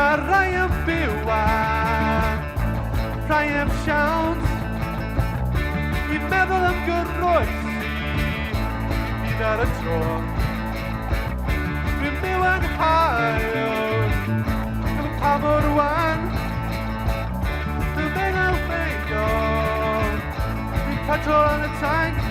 Mae rai yn byw a rhai heb siawns. Dwi'n meddwl am goroesi un ar y tro. Dwi'n byw yn hael, yn pa mor wan. Dwi'n meddwl beidio, dwi'n petrol yn y tank.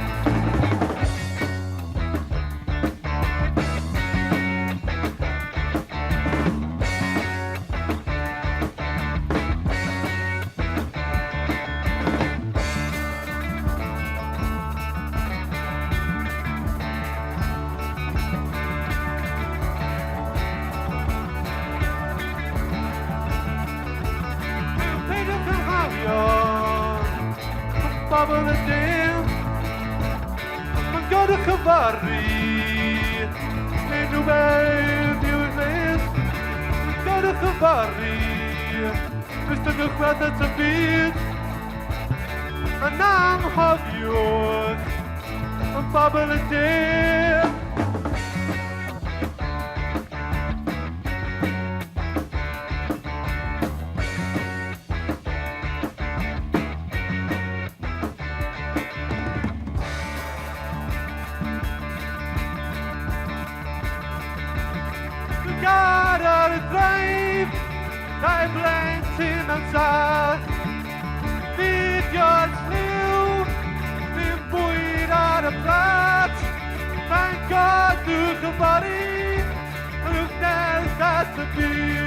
Peidiwch yn hawlio bobl y dim. Mae'n gorau chyfaru unrhyw beth yw'r lles. Mae'n gorau chyfaru Does dim gwerth at y byd. Yn anghofiwch yn bobl y dim. Gar ar y dreif, dau blentyn mewn sach. Fideo'r lliw, ddim bwyd ar y plat. Mae'n godwch y bori, rhywbeth at y byd.